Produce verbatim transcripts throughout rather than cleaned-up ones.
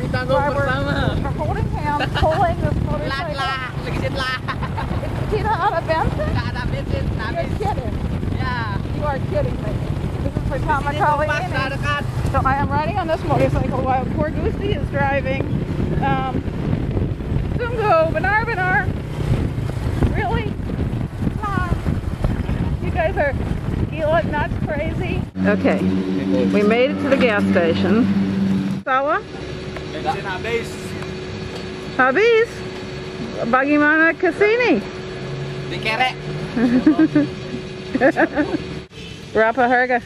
Tanggung bersama. We're holding hands, pulling this motorcycle. Lah, lah, lagi lah. It's Kita ada bensin? Nggak ada bensin, habis. You're kidding. Yeah. You are kidding me. This is pertama kali ini. So I am riding on this motorcycle while poor Gusti is driving. Um, sungguh benar-benar. Really? Come on. You guys are gila, nuts, crazy. Okay, we made it to the gas station. Sawa? Bensin habis. Habis? Bagaimana ke sini? Dikerek. Berapa harga?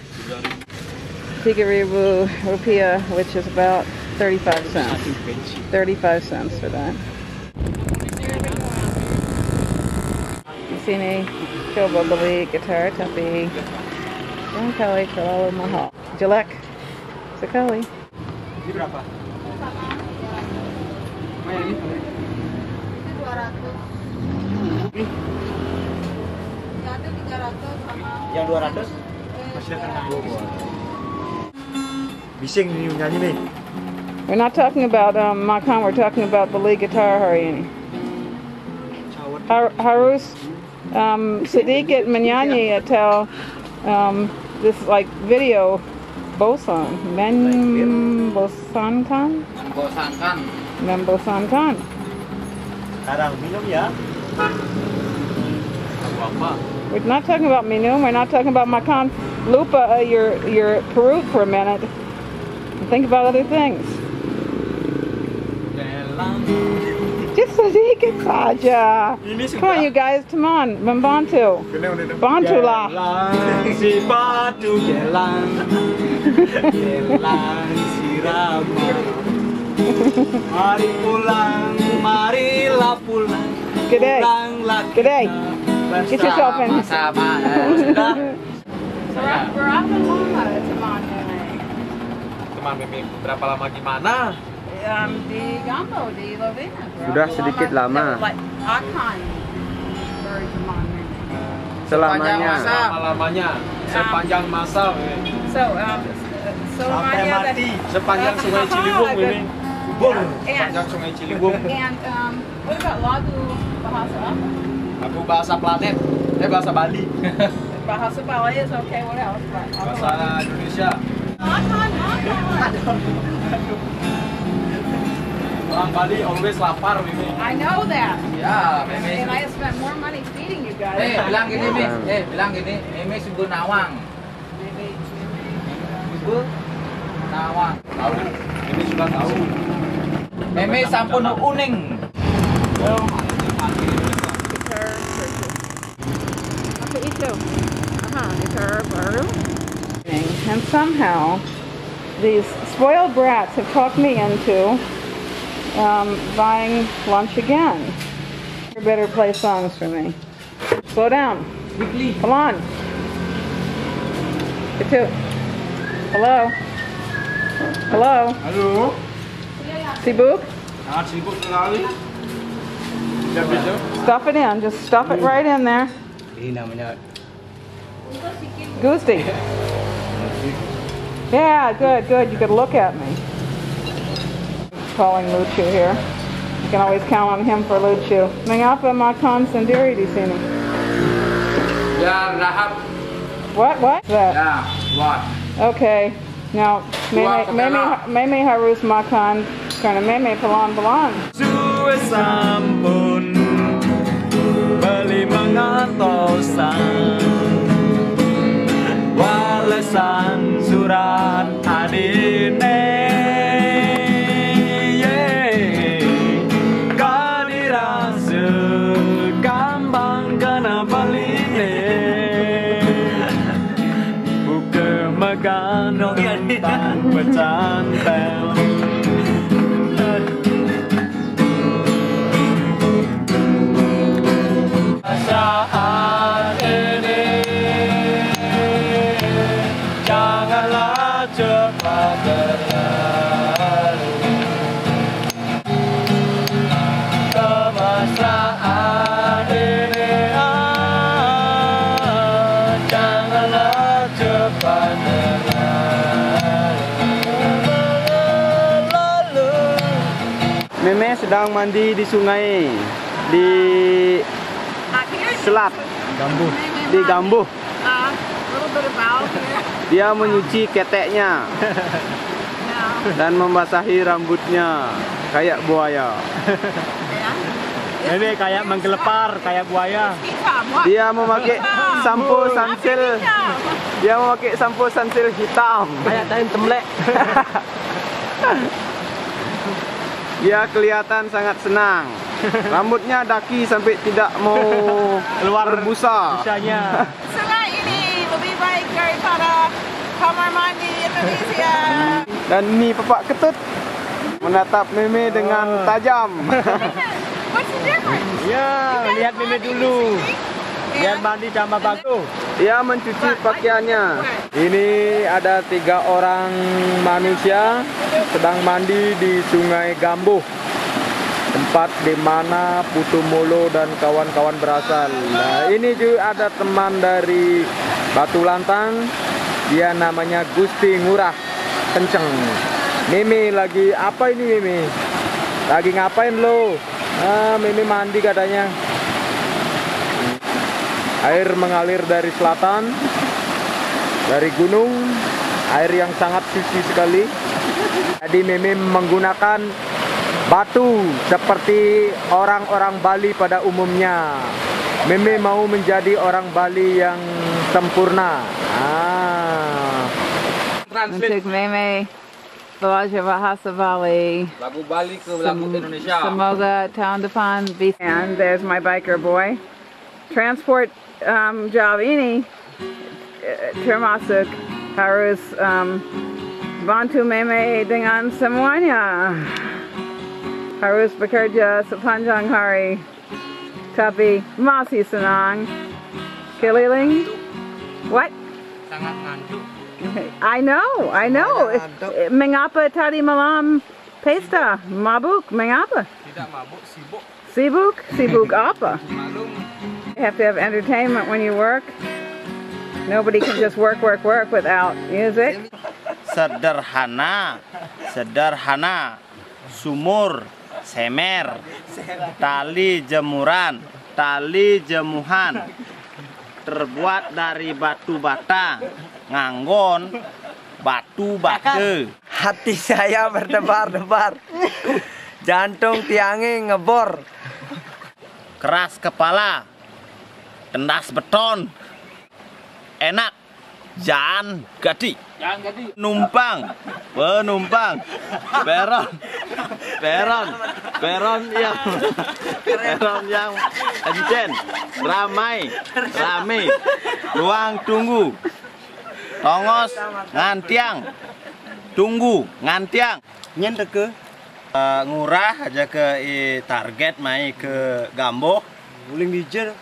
Tiga ribu rupiah, which is about thirty-five cents. Thirty-five cents for that. Di sini coba beli gitar, tapi barangkali terlalu mahal. Jelek sekali. Ini berapa? Yang dua ratus. Masih akan nanggung. Bising ini nyanyi nih. We're not talking about um, Makan, we're talking about beli gitar hari ini. Har- harus um, sedikit menyanyi atau um, this like video bosan. Membosankan? Membosankan. Membosankan. Sekarang minum ya. Lagu apa? We're not talking about minum. We're not talking about makan. Lupa uh, your your perut for a minute. Think about other things. Just sedikit saja. Come on, you guys. Come on, membantu. Bantulah. Gelang si Batu, gelang. Gelang si Rama. Mari pulang, marilah pulang. Gede. Pulanglah. Gede. Kita get yourself in. Sama-sama. Sudah. Berapa lama teman Meme? Teman Meme berapa lama gimana? Um, di Gambo, di Lovina. Sudah sedikit lama. Like, I can't very teman Meme. Selamanya. Sepanjang masa. Lama-lamanya. Sepanjang masa, Meme. So, um, so sepanjang Sungai Ciliwung, Meme. Sepanjang Sungai Ciliwung. And um, What about lagu bahasa apa? Lagu bahasa planet. Eh, bahasa Bali. Bahasa Bali is okay, what else? Bahasa Indonesia. Makan, makan. Orang Bali always lapar, Meme. I know that. Ya, Meme. And I spent more money feeding you guys. Eh, bilang gini, Meme. Eh, bilang gini, Meme sungguh nawang. Ibu, nawang. Tahu. Ini juga tahu. Meme sampun uning. Apa itu? Aha, gitar baru. And somehow, these spoiled brats have talked me into um, buying lunch again. You better play songs for me. Slow down. Quickly. Come on. Itu. Hello. Hello. Halo. Sibuk? Sangat sibuk sekali. Tidak bisa. Stuff it in. Just stuff it right in there. Ini namanya Gusti. Yeah, good, good. You could look at me. Calling Lucu here. You can always count on him for Lucu. Mengapa makan sendiri di sini? Ya, lahap. What? What? That? Ya, what? Okay. Now, Meme, Meme, Meme harus makan karena Meme pelan-pelan. Suwe sampun beli mangan tosan. Walesan surat adine. Ye. Kadirase kambang kena beline. Buka makan nonton becantel. Saat ini janganlah cepat berlalu. Meme sedang mandi di sungai, di selat, Gambuh. Di Gambuh. Dia menyuci keteknya dan membasahi rambutnya kayak buaya. Ini kayak menggelepar, kayak buaya. Dia memakai sampo Sunsilk. Dia memakai sampo Sunsilk hitam. Kayak tain temlek. Dia kelihatan sangat senang. Rambutnya daki sampai tidak mau keluar busa. Busanya. Sungai ini lebih baik daripada kamar mandi Indonesia. Dan ini Bapak Ketut menatap Meme dengan tajam. What's the difference? Ya, lihat Meme dulu. Biar mandi tambah bagus. Dia mencuci pakaiannya. Ini ada tiga orang manusia sedang mandi di Sungai Gambuh, tempat di mana Putu Molo dan kawan-kawan berasal. Nah, ini juga ada teman dari Batu Lantang, dia namanya Gusti Ngurah Kenceng. Meme lagi apa ini, Meme? Lagi ngapain lo? Ah, Meme mandi katanya. Air mengalir dari selatan, dari gunung, air yang sangat suci sekali. Jadi Meme menggunakan batu seperti orang-orang Bali pada umumnya. Meme mau menjadi orang Bali yang sempurna. Ah. Untuk Meme, belajar bahasa Bali. Lagu Bali ke lagu Sem- Indonesia. Semoga tahun depan bisa. And there's my biker boy. Transport um, job ini eh, termasuk harus um, bantu Meme dengan semuanya. Harus bekerja sepanjang hari, tapi masih senang. Keliling. What? Sangat ngantuk. I know, I know. Ngantuk. Mengapa tadi malam pesta? Mabuk, mengapa? Tidak mabuk, sibuk. Sibuk? Sibuk apa? Maklum. You have to have entertainment when you work. Nobody can just work, work, work without music. Sederhana, sederhana, sumur, semer, tali jemuran, tali jemuhan, terbuat dari batu bata, nganggon, batu bata. Hati saya berdebar-debar, jantung tiange ngebor. Keras kepala, tendas beton, enak, jaan gadi. Numpang, penumpang, peron, peron, peron yang, peron yang encen, ramai, rame, ruang tunggu, tongos, ngantiang, tunggu, ngantiang. Nyen teke. Eh, Ngurah aja ke i target mai ke Gambuh. Uling dije.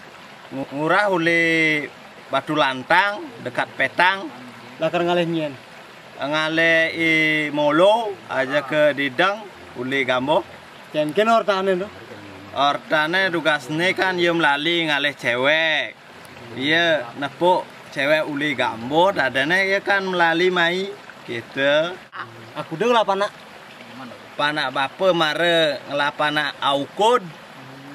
Ngurah uli Batu Lantang, dekat Petang. Lakar ngalih nyen. Ngalih i Molo aja ke Dideng, uli Gambuh. Ken ken ortane to? Ortane tugasne kan ye melali ngalih cewek. Iya, nepuk cewek uli Gambuh, dadane ye kan melali mai. Gitu. Aku deh ngelap anak. Panak bapa mara ngelap anak aukud.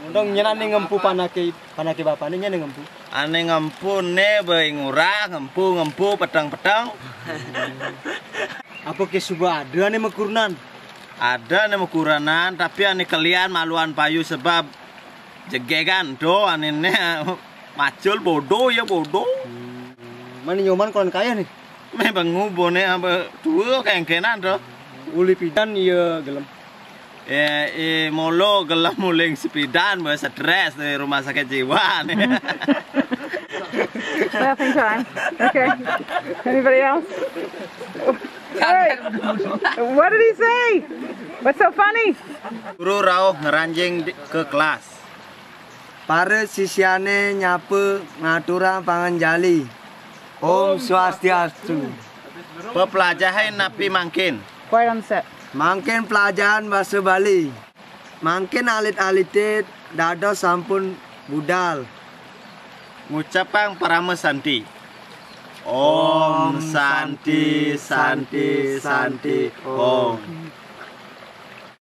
Untung nyen ane ngempu panake, panake bapane nyen ngempu. Ane ngempu ne be Ngurah, ngempu, ngempu, peteng, peteng. Apa ke suba ada ane mekurenan? Ada ane mekurenan, tapi ane kelian maluan payu sebab jegegan do ane ne macul bodoh ya bodoh. Mane Nyoman koran kaya nih. Meh bengu bone apa tua kengkenan to. Uli pidan iya gelem. Eh, eh, Molo gelem uling sepidan, be stres di rumah sakit jiwa nih. Laughing time. Okay. Anybody else? Hey, what did he say? What's so funny? Guru rauh ngeranjing di- ke kelas. Para sisiane nyapa ngaturang panganjali. Om Swastiastu. Pepelajahan napi mangkin? Quiet on set. Mangkin pelajahan bahasa Bali. Mangkin alit-alite dados sampun budal. Ngucapang parama santi. Om Santi, Santi, Santi, Om.